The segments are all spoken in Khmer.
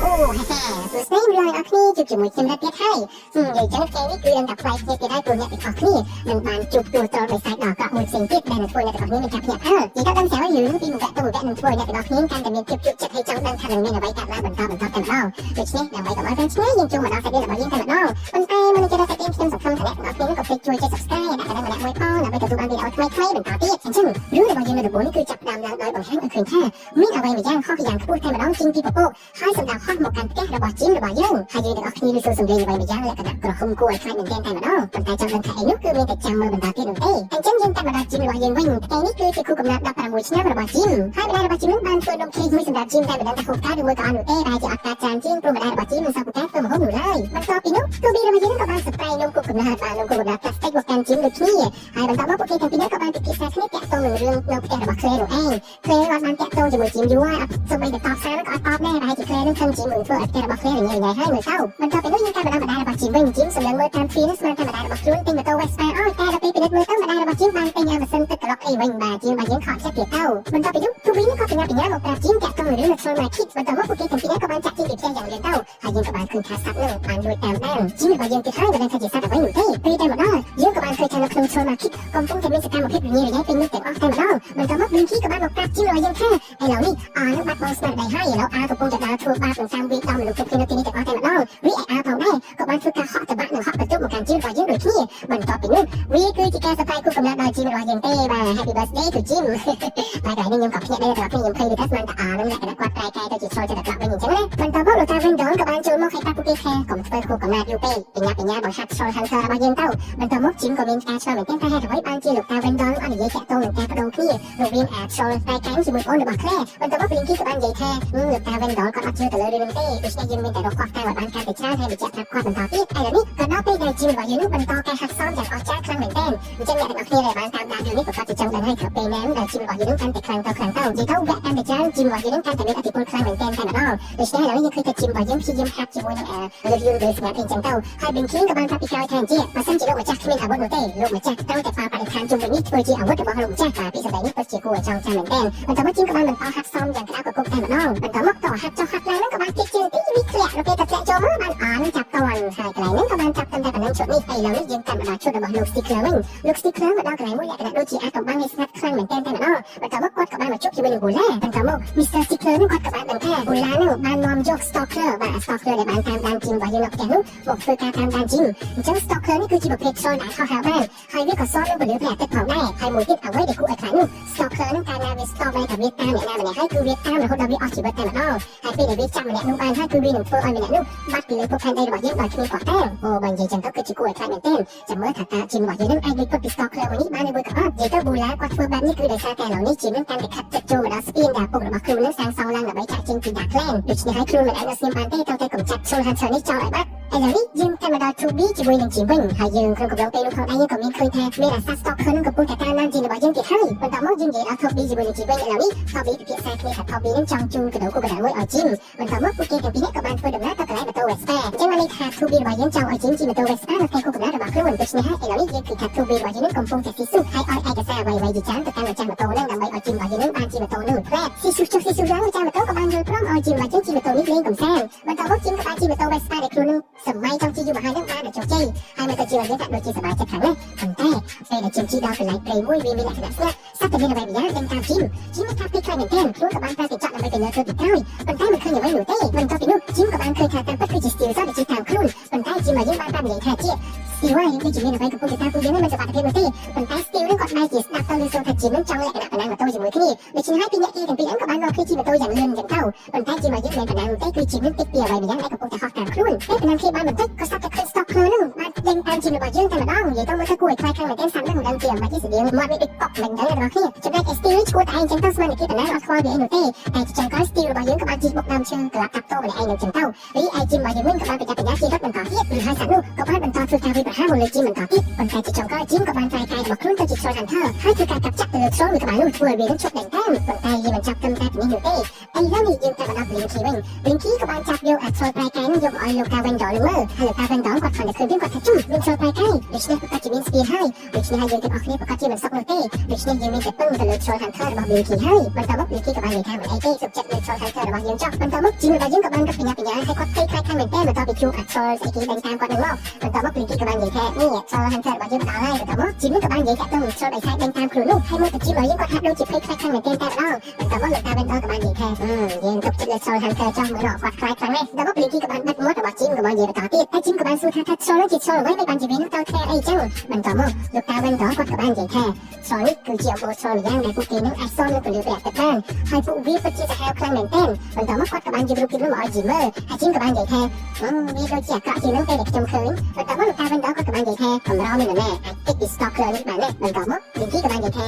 ហូហាសួស្តីម្ល៉េះអរគ្នាជួបជាមួយខ្ញុំរ៉ាត់ទៀតហើយនិយាយចឹងថ្ងៃនេះគឺដឹងតែប្លែកគ្នាទៀតហើយព្រោះអ្នកទាំងអស់គ្នានឹងបានជួបតួត្រល់បិសាចដ៏អាក្រក់មួយផ្សេងទៀតដែលនឹងធ្វើអ្នកទាំងអស់គ្នាមានការភ្ញាក់ផ្អើលនិយាយទៅដឹងស្រាប់ហើយរឿងពីមួយវគ្គទៅមួយវគ្គនឹងធ្វើឲ្យអ្នកទាំងអស់គ្នាកាន់តែមានភាពជក់ចិត្តហើយចង់ដឹងថានឹងមានអ្វីកើតឡើងបន្តបន្តតែម្ដងដូច្នេះដើម្បីកុំឲ្យវែងឆ្ងាយយើងចូលមកដល់សាច់រឿងរបស់យើងតែម្ដងប៉ុន្តែមុននឹងចូលដល់សាច់រឿងខ្ញុំសង្ឃឹមថាអ្នកទាំងអស់គ្នាក៏ភ្លេចជួយចុច Subscribe ដាក់កណ្ដឹងម្នាក់មួយផងដើម្បីទទួលបានវីដេអូថ្មីៗបន្តទៀតអញ្ចឹងរឿងរបស់យើងនៅដំបូងនេះគឺចាប់ផ្ដើមឡើងដោយបង្ហាញឲ្យឃើញថាមានអ្វីមួយយ៉ាងហោះយ៉ាងខ្ពស់តែម្ដងចេញពីពពកហើយសម្ដៅហោះមកកាន់ផ្ទះរបស់ជីមរបស់យើងហើយយើងទាំងអស់គ្នាឮសូរសំឡេងអ្វីមួយយ៉ាងលក្ខណៈក្រហមគួរឲ្យខ្លាចមែនទែនតែម្ដងប៉ុន្តែចង់ដឹងថាអីនោះគឺមានតែចាំមើលបន្តទៀតនោះទេអញ្ចឹងយើងកាត់មកដល់ជីមរបស់យើងវិញថ្ងៃនេះគឺជាខួបកំណើត16ឆ្នាំរបស់ជីមហើយម្ដាយរបស់ជីមនឹងបានធ្វើនំខេកមួយសម្រាប់ជីមតែមិនដឹងថាហូបកើតឬមួយក៏អត់នោះទេប្រហែលជាអត់កើតច្រើនជាងព្រោះម្ដាយរបស់ជីមមិនសូវពូកែធ្វើម្ហូបនោះឡើយបន្ទាប់ពីនោះទូប៊ីរបស់យើងក៏បាន surprise នំខួបកំណើតបាននំខួបកំណើតផ្លាស្ទិកមកកាន់ជីមដូចគ្នាហើយបន្ទាប់មកពួកគេទាំងពីរនាក់ក៏បានពិភាក្សាគ្នាទាក់ទងនឹងរឿងនៅផ្ទះរបស់ Claire នោះឯង Claire គាត់បានទាក់ទងជាមួយជីមយូរហើយអត់សូម្បីតែតបសារក៏អត់តបដែរប្រហែលជា Claire នឹងខឹងជីមនឹងធ្វើឲ្យផ្ទះរបស់ Claire រញ៉េរញ៉ៃហើយមើលទៅបន្ទាប់ពីនោះយើងកាត់ម្ដងម្ដាយរបស់ជីមវិញជីមសម្លឹងមើលតាមទ្វារនោះស្មានតែម្ដាយរបស់ខ្លួនទិញម៉ូតូ Vespa ឲ្យតែដល់ពេលពិនិត្យមើលទៅម្ដាយរបស់ជីមបានទិញអាម៉ាស៊ីនទឹកក្លុកអីវិញបាទជីមរបស់យើងខកចិត្តទៀតទៅបន្ទាប់ពីនោះទូវីនេះក៏បញ្ញាបញ្ញាមកប្រាប់ជីមទាក់ទងនឹងរឿងនៅ Troll Market បន្ទាប់មកពួកគេទាំងពីរនាក់ក៏បានចាក់ជីមពីផ្ទះយ៉ាងលឿនទៅហើយយើងក៏បានឃើញថាសត្វនោះបានលួចតាមដានជីមរបស់យើងទៀតហើយមិនដឹងថាជាសត្វអ្វីនោះទេពេលតែមកដល់យើងក៏បានឃើញថានៅក្នុង Troll Market កំពុងតែមានសកម្មភាពរញ៉េរញ៉ៃពេញនោះទាំងអស់តែម្ដងបន្ទាប់មក Blinky ក៏បានមកប្រាប់ជីមរបស់យើងថាឥឡូវនេះអានឹងបាត់បង់ស្មារតីហើយឥឡូវអាកំពុងតែដើរធ្វើបាបនឹងតាមវាយដល់មនុស្សគ្រប់គ្នានៅទីនេះទាំងអស់តែម្ដងរីឯអាផងដែរក៏បានធ្វើការហក់តបាក់និងហក់បន្ទប់មកកាន់ជីមរបស់យើងដូចគ្នាបន្ទាប់ពីនោះវាគឺជាការសរសៃគូកំណត់ដល់ជីមរបស់យើងទេបាទ Happy birthday to Jim បាទកន្លែងនេះខ្ញុំក៏ភ្ញាក់ដែរដល់ខ្ញុំឃើញថាស្មានតែអានឹងលក្ខណៈគាត់ប្រែកែទៅជា troll ចិត្តអាក្រក់វិញអញ្ចឹងណាបន្ទាប់មកលោកតា Wendell ក៏បានចូលមកឲ្យប្រាប់ពួកគេថាកុំធ្វើខួបកំណត់យូរពេកបញ្ញាបញ្ញាបង្ហាត់ troll hunter របស់យើងទៅបន្ទាប់មកជីមក៏មានការឆ្លងមែនទែនថាហេតុអ្វីបានជាលោកតា Wendell អត់និយាយទាក់ទងនឹងការបដូរគ្នារវាងអា troll ប្រែកែជាមួយប្អូនរបស់ Claire បន្ទាប់មក Blinky ក៏បាននិយាយថាលោកតា Wendell គាត់អត់ជឿទៅលើរឿងនេះទេដូច្នេះយើងមានតែរកភស្តុតាងឲ្យបានកាន់តែច្រើនហើយបញ្ជាក់ប្រាប់គាត់បន្តទៀតឥឡូវនេះក៏ដល់ពេលដែលជីមរបស់យើងនឹងបន្តការហាត់សមយ៉ាងអស្ចារ្យខ្លាំងមែនទែនអញ្ចឹងអ្នកទាំងអស់គ្នាដែលបានតាមដានរឿងនេះប្រកាសជាចង់ដឹងហើយថាពេលណាដែលជីមរបស់យើងនឹងកាន់តែខ្លាំងទៅខ្លាំងទៅនិយាយទៅវគ្គកាន់តែច្រើនជីមរបស់យើងនឹងកាន់តែមានឥទ្ធិពលខ្លាំងមែនទែនតែម្ដងដូច្នេះឥឡូវនេះយើងឃើញថាជីមរបស់យើងព្យាយាមហាត់ជាមួយនឹងអាលើកយន្តលើស្ងាត់អីចឹងទៅហើយ Blinky ក៏បានប្រាប់ពីក្រោយថាជាបើសិនជាលោកម្ចាស់គ្មានអាវុធនោះទេលោកម្ចាស់ត្រូវតែប្រើបរិស្ថានជុំវិញនេះធ្វើជាអាវុធរបស់លោកម្ចាស់បាទពីសម្ដីនេះពិតជាគួរឲ្យចងចាំមែនទែនបន្ទាប់មកជីមក៏បានបន្តហាត់សមយ៉ាងក្តៅគគុកតែម្ដងបន្ទាប់មកតហាត់ចុះហាត់ឡើងហ្នឹងក៏បានទៀតជើងទីវាធ្លាក់ដល់ពេលតែធ្លាក់ចូលមកបានអនចាប់តន់ហើយកន្លែងហ្នឹងក៏បានចាប់ត្រឹមតែប៉ុណ្្នឹងឈុតនេះឥឡូវនេះយើងកាន់មកដល់ឈុតរបស់លោក Stickler វិញលោក Stickler មកដល់កន្លែងមួយលក្ខណៈដូចជាអាចកំបាំងឲ្យស្ងាត់ខ្លាំងមែនទែនតែម្ដងបន្ទាប់មកគាត់ក៏បានមកជួបជាមួយនឹង Bula បន្ទាប់មក Mr. Stickler ហ្នឹងគាត់ក៏បានដឹងថា Bula ហ្នឹងបាននាំយក Stalker បាទ Stalker ដែលបានតាមដានជីមរបស់យើងនៅផ្ទះនោះមកធ្វើការតាមដានជីមអញ្ចឹង Stalker នេះគឺជាប្រភេទ troll ដែលហោះហើរបានហើយវាក៏ស៊ាំនឹងពន្លឺព្រះអាទិត្យផងដែរហើយមួយទៀតអ្វីដែលគួរឲ្យខ្លាចនោះ Stalker ហ្នឹងកាលណាវា stalk បែរថាវាតាមអ្នកណាម្នាក់ហើយគឺវាតាមរហូតដល់វាអស់ជីវិតតែម្ដងហើយពេលដែលវាចាប់ម្នាក់នោះបានហើយគឺវានឹងធ្វើឲ្យម្នាក់នោះបាត់ពីលើភពផែនដីរបស់យើងដោយគ្មានភស្តុតាងអូបើនិយាយចឹងទៅគឺជាគួរឲ្យខ្លាចមែនទែនចាំមើលថាតើជីមរបស់យើងនឹងអាចរួចផុតពី Stalker មួយនេះបានឬមួយក៏អត់និយាយទៅ Bula គាត់ធ្វើបែបនេះគឺដោយសារតែឥឡូវនេះជីមនឹងកាន់តែខិតចិត្តចូលមកដល់ស្ពានដែលពុករបស់ខ្លួននឹងសាងសង់ឡើងដើម្បីចាក់ចេញពី Darkland ដូច្នេះហើយខ្លួនមិនអាចនៅស្ងៀមបានទេត្រូវតែកម្ចាត់ Troll Hunter នេះចោលឲ្យបាត់ឥឡូវនេះយើងកាន់មកដល់ 2B ជាមួយនឹងជីមវិញហើយយើងក្នុងកម្រងពេលនោះផងដែរយើងក៏មានឃើញថាមានអាសា Stalker នឹងកំពុងតែតាមដានជីមរបស់យើងទៀតហើយបន្ទាប់មកយើងនិយាយដល់ 2B ជាមួយនឹងជីមវិញឥឡូវនេះ 2B ពិភាក្សាគ្នាថា 2B នឹងចង់ជូនកដោគូកណ្ដាលមួយឲ្យជីមបន្ទាប់មកពួកគេទាំងពីរនាក់ក៏បានធ្វើដំណើរទៅកន្លែងម៉ូតូ Vespa អញ្ចឹងបានន័យថា 2B របស់យើងចង់ឲ្យជីមជិះម៉ូតូ Vespa នៅថ្ងៃខួបកំណើតរបស់ខ្លួនដូច្នេះហើយឥឡូវនេះយើងឃើញថា 2B របស់យើងនឹងកំពុងតែស៊ីស៊ូហើយឲ្យឯកសារអ្វីៗជាច្រើនទៅកាន់ម្ចាស់ម៉ូតូនឹងដើម្បីឲ្យជីមរបស់យើងនឹងបានជិះម៉ូតូនឹងផ្លែស៊ីស៊ូចុះស៊ីស៊ូឡើងម្ចាស់ម៉ូតូក៏បានយល់ព្រមឲ្យជីមរបស់យើងជិះម៉ូតូនេះលេងកម្សាន្តបន្ទាប់មកជីមក៏បានជិះម៉ូតូ Vespa ដែលខ្លួននឹងសម័យចង់ជិះយូរមកហើយនឹងបានដល់ជោគជ័យហើយមកទៅជីមរបស់យើងហាក់ដូចជាសប្បាយចិត្តខ្លាំងណាស់ប៉ុន្តែពេលដែលជីមជិះដល់កន្លែងព្រៃមួយវាមានលក្ខណៈស្ងាត់សត្វតែមានអ្វីម្យ៉ាងដេញតាមជីមជីមមានការភ័យខ្លាចមែនទែនខ្លួនក៏បានប្រើកញ្ចក់ដើម្បីទៅលើខ្លួនពីក្រោយប៉ុន្តែមិនឃើញអ្វីនោះទេបន្ទាប់ពីនោះជីមក៏បានឃើញថាតាមពិតគឺជា Steve សតដែលជិះតាមខ្លួនប៉ុន្តែជីមរបស់យើងបានប្រាប់និយាយថាជា Steve ហើយដូចជាមានអ្វីកំពុងតែតាមពួកយើងមិនសុវត្ថិភាពនោះទេប៉ុន្តែ Steve នឹងគាត់បែរជាស្ដាប់ទៅឮសូរថាជីមនឹងចង់លក្ខណៈប្រណាំងម៉ូតូជាមួយគ្នាដូច្នេះហើយពីអ្នកគេទាំងពីរហ្នឹងក៏បាននាំគ្នាជិះម៉ូតូយ៉ាងលឿនអញ្ចឹងទៅប៉ុន្តែជីមរបស់យើងមិនប្រណាំងទេគឺជីមនឹងតិចពីអ្វីម្យ៉ាងដែលកំពុងតែហោះតាមខ្លួនពេលប្រណាំងគ្នាបានបន្តិចក៏ស្រាប់តែឃើញ Stalker នឹងបានដេញតាមជីមរបស់យើងតែម្ដងនិយាយទៅមើលទៅគួរឲ្យខ្លាចខ្លាំងមែនទែនសត្វហ្នឹងមិនដឹងជាអ្វីស្តៀងមាត់វាដូចកុកមិនដឹងទាំងអស់គ្នាចំណែកឯ Steve ឈួតឯងអញ្ចឹងទៅស្មានតែគេប្រណាំងអត់ខ្វល់វាអីនោះទេតែចុងក្រោយ Steve របស់យើងក៏បានជិះបុកដើមឈើក្លាប់កាប់តោម្នាក់ឯងនឹងចឹងទៅរីឯជីមរបស់យើងវិញក៏បានប្រយ័ត្នប្រយែងជិះរត់បន្តទៀតឬហើយសត្វនោះក៏បានបន្តធ្វើការវាយប្រហារមកលើជីមបន្តទៀតប៉ុន្តែជាចុងក្រោយជីមក៏បានប្រែកាយរបស់ខ្លួនទៅជា Troll Hunter ហើយធ្វើ ធ្វើការកាប់ចាក់ទៅលើ troll មួយក្បាលនោះធ្វើឲ្យវានឹងឈប់ដេញតាមប៉ុន្តែយើងមិនចាប់ត្រឹមតែពីនេះនោះទេឥឡូវនេះយើងតែមកដល់ Blinky វិញ Blinky ក៏បានចាប់យកអា troll ប្រែកាយនឹងយកមកឲ្យលោកតា Wendell នឹងមើលហើយលោកតា Wendell គាត់ខំតែឃើញវិញគាត់ថាជុំមាន troll ប្រែកាយដូច្នេះប្រកាសជាមានស្ពានហើយដូច្នេះហើយយើងទាំងអស់គ្នាប្រកាសជាមិនសុខនោះទេដូច្នេះយើងមានតែពឹងទៅលើ troll hunter របស់ Blinky ហើយបន្តមក Blinky ក៏បាននិយាយថាមិនអីទេសុខចិត្តលើ troll hunter របស់យើងចុះបន្តមកជីមរបស់យើងក៏បានរត់បញ្ញាបញ្ញាហើយគាត់ភ័យខ្លាចខ្លាំងមែនទែនបន្ទាប់ពីជួបអា troll ស្អីគេដេញតាមគាត់នឹងមកបន្តមក Blinky ក៏បាននិយាយថានេះ troll hunter របស់យើងមកដល់ហើយបន្តមកជីមក៏បាននិយាយថាទៅ troll បិសាចដេញតាមខ្លួននោះហើយមើលទៅជីមរបស់យើងគាត់ហាក់ដូចជាភ័យខ្លាចខ្លាំងមែនទែនតែម្ដងបន្តមកលោកតា Wendell ក៏បាននិយាយថាយើងទុកចិត្តលើ troll hunter ចុះមើលគាត់ខ្លាចខ្លាំងណាស់បន្តមក Blinky ក៏បានបិទមាត់របស់ជីមក៏មកនិយាយបន្តទៀតហើយជីមក៏បានសួរថាថា troll នោះជា troll អ្វីមិនបានជាវានោះទៅធ្លាអីចឹងបន្តមកលោកតា Wendell គាត់ក៏បាននិយាយថា troll នេះគឺជាអំបូរ troll ម្យ៉ាងដែលពួកគេនឹងអាចស៊ាំនឹងពន្លឺព្រះអាទិត្យបានហើយពួកវាពិតជាសាហាវខ្លាំងមែនទែនបន្តមកគាត់ក៏បានយករូបភាពនោះមកឲ្យជីមមើលហើយជីមក៏បាននិយាយថាអូវាដូចជាអាក្រក់ជាងនឹងពេលដែលខ្ញុំឃើញបន្តមកលោកតា Wendell គាត់ក៏បាននិយាយថាកម្រមាននរណាអាចគេចពី stalker នេះបានណាបន្តមក Blinky ក៏បាននិយាយថា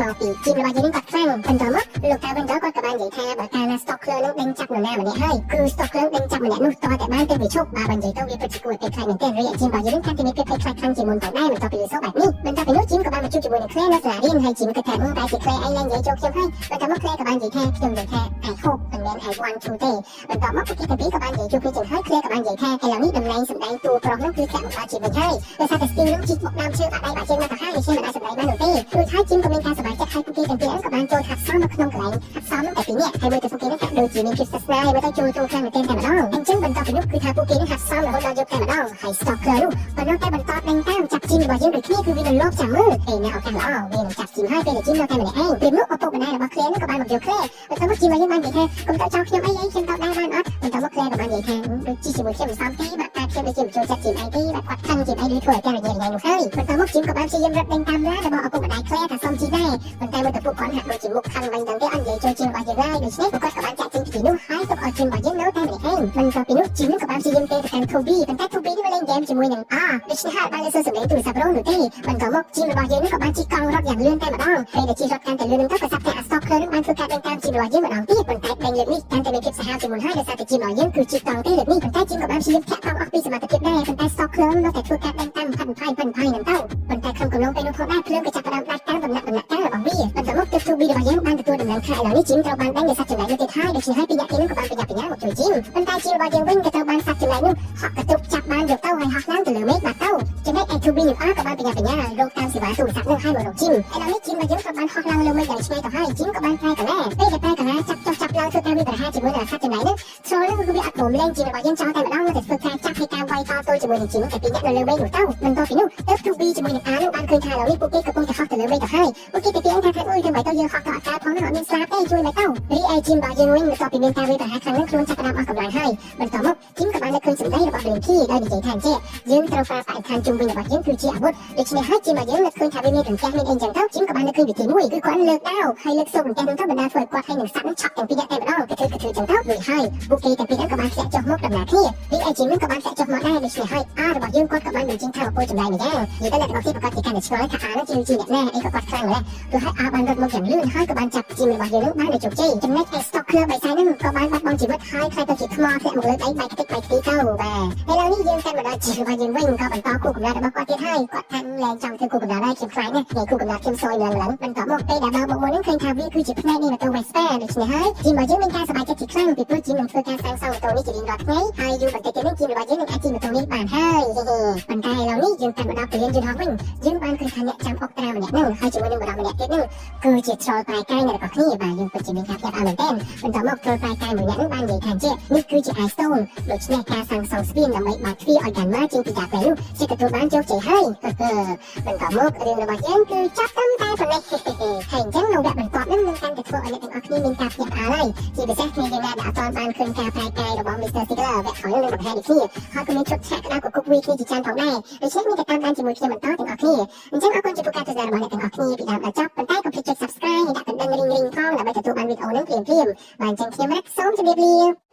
មកពីជីមរបស់យើងនេះគាត់ខ្លាំងបន្តមកលោកតា Wendell គាត់ក៏បាននិយាយថាបើកាលណា stalker នឹងដេញចាប់នរណាម្នាក់ហើយគឺ stalker ដេញចាប់ម្នាក់នោះតតែបានទៅវាឈប់បើនិយាយទៅវាពិតជាគួរឲ្យភ័យខ្លាចមែនទែនរីឯជីមរបស់យើងកាន់តែមានភាពភ័យខ្លាចខ្លាំងជាងមុនផងដែរបន្ទាប់ពីលឺសូរបែបនេះបន្ទាប់ពីនោះជីមក៏បានមកជួបជាមួយនឹង Claire នៅសាលារៀនហើយជីមគិតថាតែជា Claire ឯងឡើងនិយាយចូលខ្ញុំហើយបន្ទាប់មក Claire ក៏បាននិយាយថាខ្ញុំនិយាយថា I hope មិនមែន I want to ទេបន្ទាប់មកពួកគេទាំងពីរក៏បាននិយាយជួបគ្នាចឹងហើយ Claire ក៏បាននិយាយថាឥឡូវនេះតំណែងសម្ដែងតួប្រុសនោះគឺធ្លាក់មកដល់ជីមវិញហើយដោយសារតែ Steve នឹងជីកមកដើមឈើបាក់ដៃបាក់ជើងមកទៅហើយដូច្នេះមិនអាចសម្ដែងបាននោះទេរួចហើយជីមក៏មានការសប្បាយចិត្តហើយពួកគេទាំងពីរក៏បានចូលហាត់សមនៅក្នុងកន្លែងហាត់សមនោះតែពីរនាក់ហើយមើលទៅពួកគេនឹងហាក់ដូចជាមានភាពស្និទ្ធស្នាលហើយមើលទៅចូលតួខ្លាំងមែនទែនតែម្ដងអញ្ចឹងបន្ទាប់ពីនោះគឺថាពួកគេនឹងហាត់សមរហូតដល់យប់តែម្ដងហើយ Stalker នោះក៏នៅតែបន្តដេញតាមចាប់ជីមរបស់យើងដូចគ្នាគឺវានឹងលបចាំមើលពេលណាឱកាសល្អវានឹងចាប់ជីមហើយពេលដែលជីមនៅតែម្នាក់ឯងពេលនោះឪពុកម្ដាយរបស់ Claire នឹងក៏បានមកយក Claire បន្ទាប់មកជីមរបស់យើងបាននិយាយថាកុំទៅចោលខ្ញុំអីអីខ្ញុំទៅដែរបានអត់បន្ទាប់មក Claire ក៏បាននិយាយថាដូចជីជាមួយខ្ញុំមិនសមទេបាទតែខ្ញុំដូចជាមិនចូលចិត្តជីមអីទេបាទគាត់ខឹងជីមអីឬធ្វើឲ្យតែរញ៉េរញ៉ៃនោះហើយបន្ទាប់មកជីមក៏បានព្យាយាមរត់ដេញតាមឡានរបស់ឪពុកម្ដាយ Claire ថាសុំជីដែរប៉ុន្តែមើលទៅពួកគាត់ហាក់ដូចជាមុខខឹងវិញដឹងទេអត់និយាយចូលជីមរបស់យើងឡើយដូច្នេះពួកគាត់ក៏បានចាក់ចេញពីទីនោះហើយទុកឲ្យជីមរបស់យើងនៅតែម្នាក់ឯងបន្ទាប់ពីនោះជីមក៏បានព្យាយាមទេទៅកាន់ Toby ប៉ុន្តែ Toby នេះមកលេងហ្គេមជាមួយនឹង R ដូច្នេះហើយបានលើសំឡេងទូរស័ព្ទរងនោះទេបន្ទាប់មកជីមរបស់យើងនេះក៏បានជិះកង់រត់យ៉ាងលឿនតែម្ដងពេលដែលជិះរត់កាន់តែលឿននឹងទៅក៏ស្រាប់តែអា Stalker នឹងបានធ្វើការដេញតាមជីមរបស់យើងម្ដងទៀតប៉ុន្តែដេញលើកនេះកាន់តែមានភាពសាហាវជាងមុនហើយដោយសារតែជីមរបស់យើងគឺជិះកង់ទេលើកនេះប៉ុន្តែជីមក៏បានព្យាយាមធាក់កង់អស់ពីសមត្ថភាពដែរប៉ុន្តែ Stalker នៅតែធ្វើការដេញតាមផាត់ផាយផាត់ផាយនឹងទៅប៉ុន្តែក្នុងកំឡុងពេលនោះផងដែរភ្លើងក៏ចាប់ផ្ដើមដាច់តាមដំណាក់ដំណាក់កាលរបស់វាបន្ទាប់មកទើប Toby របស់យើងបានទទួលដំណឹងថាឥឡូវនេះជីមត្រូវបានដេញដោយសត្វចំណែកនោះទៀតហើយដូច្នេះហើយពីរអ្នកគេនឹងក៏បានប្រញាប់ប្រញាល់មកជួយជីមប៉ុន្តែជីមរបស់យើងវិញក៏ត្រូវបានសត្វចំណែកនោះហក់កន្ទុកចាប់បានយកទៅហើយហោះឡើងទៅលើមេឃបាត់ទៅចំណែកឯ Toby និង R ក៏បានប្រញាប់ប្រញាល់រកតាមសេវាទូរស័ព្ទនឹងហើយមករកជីមឥឡូវនេះជីមរបស់យើងក៏បានហោះឡើងលើមេឃយ៉ាងឆ្ងាយទៅហើយជីមក៏បានប្រែកាឡាពេលដែលប្រែកាឡាចាប់ចុះចាប់ឡើងធ្វើការវាប្រហារជាមួយនឹងសត្វចំណែកនោះ troll នឹងគឺវាអត់ព្រមលែងជីមរបស់យើងចោលតែម្ដងនៅតែធ្វើការចាប់ឲ្យការវាយតទល់ជាមួយនឹងជីមតែពីរអ្នកនៅលើមេឃនោះទៅបន្ទាប់ពីនោះទើប Toby ជាមួយនឹង R នោះបានឃើញថាឥឡូវនេះពួកគេកំពុងតែហោះទៅលើមេឃទៅហើយពួកគេទៅទៀងថាថាអុយធ្វើម៉េចទៅយើងហោះទៅអត់កើតផងនោះអត់មានស្លាប់ទេជួយមកទៅរីឯជីមរបស់យើងវិញបន្ទាប់ពីមានការវាយប្រហារខ្លាំងនឹងខ្លួនចាប់ផ្ដើមអស់កម្លាំងហើយបន្ទាប់មកជីមក៏បាននឹកឃើញសម្ដីរបស់ Blinky ដោយនិយាយថាអញ្ចេះយើងត្រូវប្រើបរិស្ថានជុំវិញរបស់យើងគឺជាអាវុធដូច្នេះហើយជីមរបស់យើងនឹកឃើញថាវាមានរន្ទះមានអីចឹងទៅជីមក៏បាននឹកឃើញវិធីមួយគឺគាត់លើកដាវហើយលើកសូករន្ទះនោះទៅបណ្ដាធ្វើឲ្យគាត់ហើយនឹងសត្វនឹងឆក់ទាំងពីរនាក់តែម្ដងកធឺកធឺចឹងទៅរួចហើយពួកគេទាំងពីរហ្នឹងក៏បានធ្លាក់ចុះមកដំណើរគ្នារីឯជីមនឹងក៏បានធ្លាក់ចុះមកដែរដូច្នេះហើយ R របស់យើងគាត់ក៏បានបញ្ចេញថាមពលចម្លែកម្យ៉ាងនិយាយទៅអ្នកទាំងអស់គ្នាប្រកាសជាកាន់តែឆ្ងល់ថា R ហ្នឹងជាអ្នកណាអីក៏គាត់ខ្លាំងម្ល៉េះព្រោះហើយ R បានរត់មកយ៉ាងលឿនហើយក៏បានចាប់ជីមរបស់យើងនឹងបានដោយជោគជ័យចំណែកឯ Stalker បិសាចហ្នឹងក៏បានបាត់បង់ជីវិតហើយក្លាយទៅជាថ្មធ្លាក់មកលើដីបែកខ្ទេចបែកខ្ទីទៅបាទឥឡូវនេះយើងកាន់មកដល់ជីមរបស់យើងវិញក៏បន្តគូកំណត់របស់គាត់ទៀតហើយគាត់ថាលែងចង់ធ្វើគូកំណត់ហើយខ្ញុំខ្លាចណាស់ថ្ងៃគូកំណត់ខ្ញុំសយឡើងឡើងបន្ទាប់មកពេលដែលបើកមកមុនហ្នឹងឃើញថាវាគឺជាផ្នែកនៃម៉ូតូ Vespa ដូច្នេះហើយជីមរបស់យើងមានការសប្បាយចិត្តជាខ្លាំងពីព្រោះជីមនឹងធ្វើការសាងសង់ម៉ូតូនេះជារៀងរាល់ថ្ងៃហើយយូរបន្តិចទៀតនេះជីមរបស់យើងនឹងអាចជិះម៉ូតូនេះបានហើយប៉ុន្តែឥឡូវនេះយើងកាន់មកដល់ពលានយន្តហោះវិញយើងបានឃើញថាអ្នកចាំអុកត្រាម្នាក់ហ្នឹងហើយជាមួយនឹងបុរសម្នាក់ទៀតហ្នឹងគឺជា troll ប្រែកាយអ្នកទាំងអស់គ្នាបាទយើងពិតជាមានការភ្ញាក់ផ្អើលមែនទែនបន្ទាប់មក troll ប្រែកាយមួយនាក់ហ្នឹងបាននិយាយថាជានេះគឺជា Ice Stone ដូច្នេះការសាងសង់ស្ពានដើម្បីបើកទ្វារឲ្យកាន់មកចេញពីការពេលនោះជាទទួលបានជោគជ័យហើយបន្ទាប់មករឿងរបស់យើងគឺចាប់ត្រឹមតែប៉ុណ្ណេះហើយអញ្ចឹងនៅវគ្គបន្ទាប់ហ្នឹងនឹងកាន់តែធ្វើឲ្យអ្នកទាំងអស់គ្នាមានការភ្ញាក់ផ្អើលហើយជាពិសេសគ្នាយើងណាដែលអត់ទាន់បានឃើញការប្រែកាយរបស់ Mr. Stickler វគ្គក្រោយនឹងបង្ហាញដូចគ្នាហើយក៏មានឈុតឆាកក្តៅកគុកវីគ្នាជាច្រើនផងដែរដូច្នេះមានតែតាមដានជាមួយខ្ញុំបន្តទាំងអស់គ្នាអញ្ចឹងអរគុណចំពោះការទស្សនារបស់អ្នកទាំងអស់គ្នាពីដើមដល់ចប់ប៉ុន្តែកុំភ្លេចចុច Subscribe និងដាក់កណ្ដឹងរីងរីងផងដើម្បីទទួលបានវីដេអូនឹងភ្លាមៗបាទអញ្ចឹងខ្ញុំរ៉ាត់សូមជម្រាបលា។